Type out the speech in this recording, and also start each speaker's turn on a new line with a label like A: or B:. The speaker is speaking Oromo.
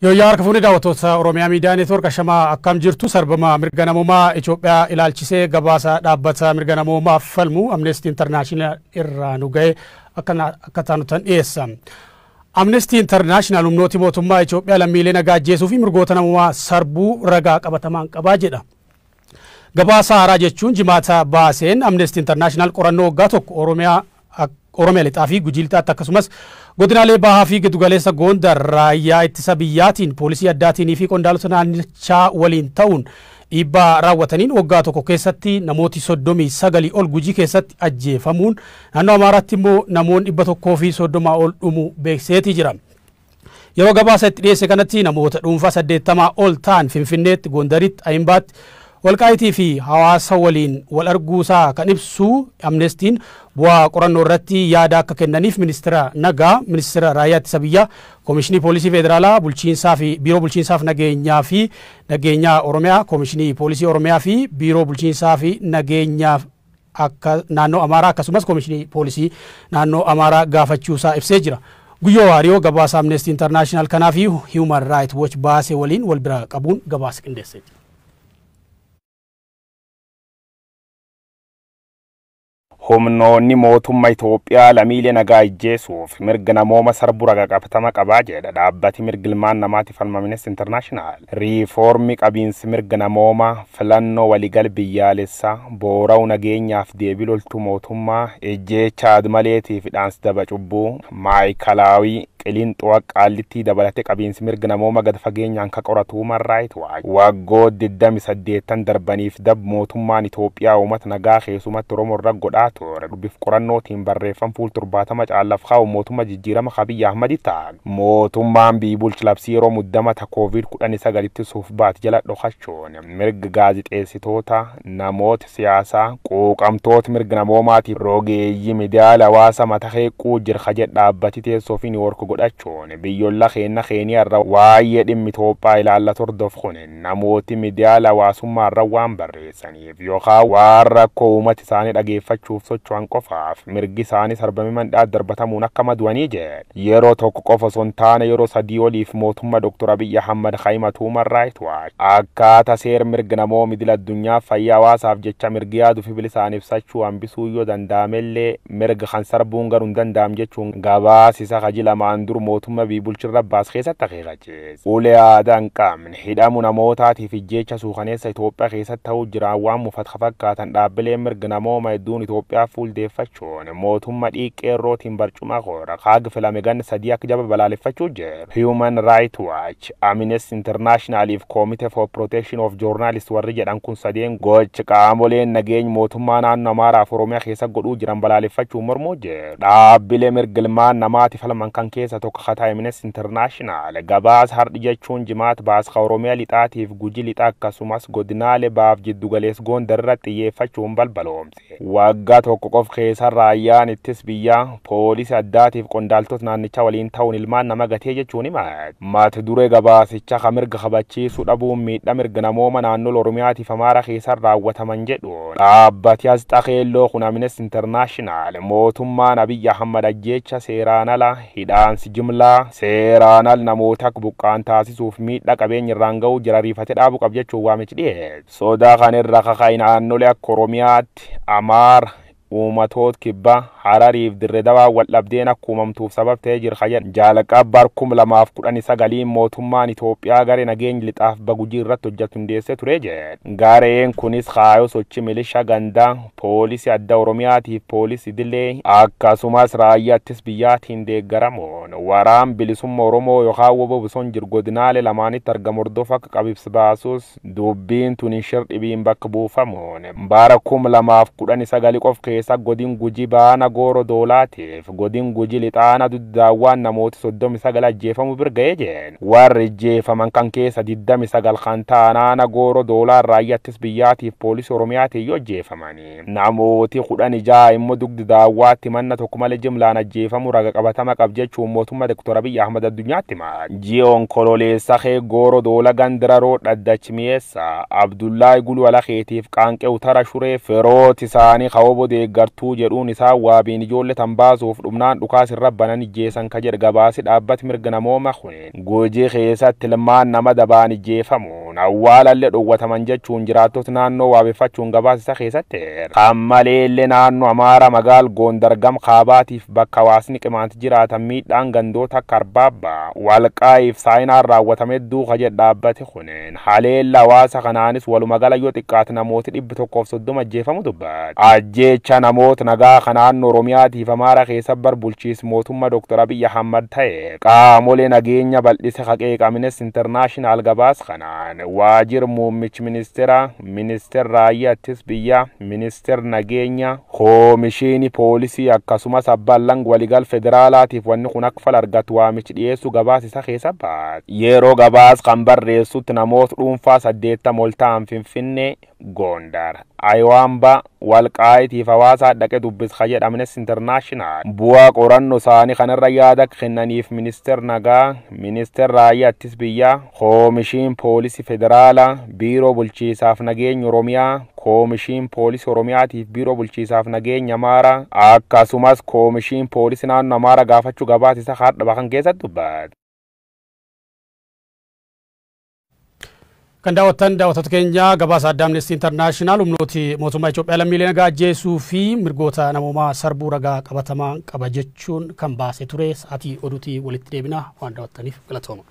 A: Yooyyaa harka fuunee daawwattoota Oromiyaa Miidiyaa Neetwoork ashamaa akkam jirtu sarbama mirga namoomaa Itoophiyaa ilaalchisee gabaasa dhaabbata mirga namoomaaf falmu Amnesty International irraa nu ga'e akka taanutan dhiyeessa. Amnesty International humnooti mootummaa Itoophiyaa lammiilee nagaa ajjeesuu fi mirgoota namoomaa sarbuu ragaa qabatamaan qabaa jedha. Gabaasa haaraa jechuun jimaata baaseen Amnesty International qorannoo waggaa tokko Oromiyaa Lixaa fi Gujii Lixaatti akkasumas godinaalee Bahaa fi Giddugaleessa Gondar raayyaa ittisa biyyaatiin poolisii addaatiin fi qondaaltota naannichaa waliin ta'uun dhiibbaa raawwataniin waggaa tokko keessatti namooti 39 ol Gujii keessatti ajjeefamuun naannoo Amaaraatti immoo namoonni 130 ol dhumuu beeksiseetii jira. Yeroo gabaasa itti dhiyeesse kanatti namoota dhuunfaa 80 ol ta'an Finfinneetti, Gondaritti, Ayimbaatti, Walqaayitii fi hawaasa waliin wal arguusaa kan ibsu Amnestiin bu'aa qorannoo irratti yaada akka kennaniif ministeera nagaa, ministeera raayyaa ittisa biyyaa, koomishinii poolisii federaalaa, bulchiinsaa fi biiroo bulchiinsaaf nageenyaa fi nageenyaa Oromiyaa, koomishinii poolisii Oromiyaa fi biiroo bulchiinsaa fi nageenyaa akka naannoo Amaaraa akkasumas koomishinii poolisii naannoo Amaaraa gaafachuusaa ibsee jira. Guyyoo Waariyoo gabaasa Amnesty International kanaa fi Human Rights Watch baasee waliin wal bira qabuun gabaasa qindeessee jira.
B: Humnoonni mootummaa Itoophiyaa lammiilee nagaa ajjeesuuf mirga namooma sarbuu ragaa qabatama qabaa jedha dhaabbati mirga ilmaan namaatiif falmu Amnesty International. Riifoormi qabiinsi mirga namoomaa filannoo waliigal biyyaalessaa boora'uu nageenyaaf deebii loltuu mootummaa ejjeecha aadmaleetii fi dhaansi daba cubbuu maayikalaawii Qilinxoo Qaallittii dabalatee qabiinsi mirga namooma gad fageenyaan ka qoratu Human Rights Watch. Waggoota 28 darbaniif dab mootummaan Itoophiyaa uummata nagaa keessumatti Oromoo irra godhaa ture. Dubbiif qorannootiin barreeffam fuul 70 caalaaf kaa'u mootummaa jijjiirama Abiy Ahmad ta'a. Mootummaan biyyi bulchu labsii yeroo muddama ta Covid-19 ittisuuf baate jala dhokachuun mirga gaazixeessitoota, namoota siyaasaa, quuqamtoota mirga namoomaatiif rogeeyyii miidiyaalee hawaasa mata heequu jirka jedha dhaabbati teessoo fi Niiwoork godhachuun biyyolla keenya Keeniyaa irra waa'ee dhimmi Itoophiyaa ilaallatu hordof kun namooti miidiyaalee hawaasummaa irra waan barreessaniif yookaan waan rakkoo uummata isaanii dhageeffachuuf socho'an qofaaf mirgi isaanii sarbame mandhaa darbatamuun akka madu'anii jedhe. Yeroo tokko qofa osoo hin taane yeroo sadii oliif mootummaa Dr. Abiy Ahmad himatu Human Rights Watch akkaataa seera mirga namooma idil addunyaa fayyaa hawaasaaf jecha mirgi yaaduu fi bilisaan ibsachuu hambisuu yoo danda'amellee mirga kan sarbuun garuu hin danda'am jechuun gabaasisa kaji lamaan dur mootummaa biyya bulchirra baas keessatti akeekachiise. Ulee aadaa hin qabne hidhamu namootaatiif ijjeecha suukaneessa Itoophiyaa keessatti ta'uu jiraan waan mufat fakkaatan dhaabbileen mirga namooma hedduun Itoophiyaa fuuldeeffachuun mootummaa dhiiqqeerrootiin barcuma koora kaag filame ganna sadii akka jaba balaaleffachuu jira. Human Rights Watch, Amnesty International fi Committee for Protection of Journalists warri jedhan kun sadeen gocha qaamoleen nageenya mootummaa naannoo Amaaraa fi Oromiyaa keessa godhuu jiran balaaleffachuun mormuu jira. Dhaabbilee mirga ilmaan namaatiif falman kan keessa tokko kataa Amnesty International gabaasa har'i jechuun jimaata baasqa Oromiyaa lixaatiif Gujii lixaa akkasumas godinaalee baaf jiddugalees Gondar irratti xiyyeeffachuun balbaloomse. Waggaa tokko qof keessa raayyaan ittis biyyaa poolisii addaatiif qondaaltota naannichaa waliin ta'uun ilmaan nama gatee jechuun hima. Mata duree gabaasicha ka mirga kabachiisuu dhabuun miidhaa mirga namooma naannoo Oromiyaatiif Amaaraa keessa raawwataman jedhu. Dhaabbati asxaa keelloo kun Amnesty International mootummaan Abiy Ahmad ajjeecha seeraan ala hidhaansi jimlaa seeraan al namoota akka buqqaan taasisuuf miidhaa qabeenya irraan ga'uu jira riifatee dhaabuu qab jechuun waamichi dhiyeesse. Sodaa kan irra kaka'e naannolee akka Oromiyaatti, Amaara, uummatoota kibbaa Harariif Dirree Dawaa wal dhabdeen akka uumamtuuf sabab ta'ee jira jedhan. Jalqaba bara 2019 mootummaan Itoophiyaa garee nageenya lixaaf bagujii irratti hojjetu hundeessee ture jedhe. Gareen kunis kaayoo sochii milishaa gandaa, poolisii adda Oromiyaatiif poolisii idilee akkasumas raayyaa ittis biyyaatiin deeggaramuun waraan bilisummaa Oromoo yookaan WBO bosona jiru godinaalee lamaanitti argamu hordofa akka qabibsi baasus dubbiin tun shir dhibiin bakka buufamuun bara 2019 qof keessa godin Gujii baana Gooro Doolaatiif godin Gujii lixaana duddaawwaan namooti 39 ajjeefamu bira ga'ee jeen. Warri ajjeefaman kan keessa 29 kan ta'an aana Gooro Doolaa raayyaa ittis biyyaatiif poolisii Oromiyaatiin yoo ajjeefamanii. Namooti 16 immoo dugdi daawwaatti manna tokko malee jimlaan ajjeefamu raga qabatama qab jechuun mootummaa Dr. Abiy Ahmad addunyaatti hima. Ji'oon kololeessa kee Gooro Doola Gandiraroo Dhaddachi Mi'eessa Abdullahi Guluu Alakeetiif Qaanqee Utara Shuree firooti isaanii kawobo deeggartuu jedhuun isaa waabiin ijoollee tan baasuuf dhumnaan dhukaas irra banan ijjeessan ka jedhe gabaasi dhaabbati mirga namooma kun, Gujii keessatti ilmaan nama dabaan ijjeefamuun awwaalallee dhowwataman jechuun jiraattota naannoo waabeffachuun gabaasa isa keessatti. Kan maleellee naannoo Amaaraa magaal Gondar gam kaabaatiif bakka hawaasni Qimaanti jiraatan miidhaan gandoota akka Arbaabbaa, Walqaa'iif Saayinaan raawwatame hedduu ka jedhe dhaabbati kun, haleella hawaasa kanaanis walumagala yoo xiqqaate namooti 130 ajjeefamu dubbata. Ajjeecha namoota nagaa kan naannoo Oromiyaatiif Amaaraa keessa bar bulchiis mootummaa Dr. Abiyyi Ahmad ta'e qaamolee nageenya bal'ise haqeeqa Amnesty International gabaas kanaan waajjira muummichi ministeera, ministeera raayyaa ittis biyyaa, ministeera nageenya, koomishinii poolisii akkasumas abbaan lang waliigal federaalaatiif wanni kun akka fala argatu waamichi dhiyeessuu gabaas isa keessa baate. Yeroo gabaas kan barreessutti namoota dhuunfaa 80 ol ta'an Finfinnee, Gondar, Ayiwaambaa, Walqaayitiif hawaasaa dhaqe dubbis ka jedhe Amnesty International. Bu'aa qorannoo isaanii kanarra yaada kennaniif ministeera nagaa, ministeera raayyaa ittis biyyaa, koomishiin poolisii federaalaa, biiroo bulchiisaaf nageenya Oromiyaa, koomishiin poolisii Oromiyaatiif biiroo bulchiisaaf nageenya Amaaraa akkasumas koomishiin poolisii naannoo Amaaraa gaafachuu gabaasa isa haadha kan keessatti dubbate.
A: Kan daawwattan daawwattoota keenya, gabaasa addaa Amnesty International humnooti mootummaa Itoophiyaa lammiilee nagaa ajjeesuu fi mirgoota namoomaa sarbuu ragaa qabatamaa qaba jechuun kan baase ture. Sa'aatii oduutii walitti deebina. Waan daawwattaniif galatooma.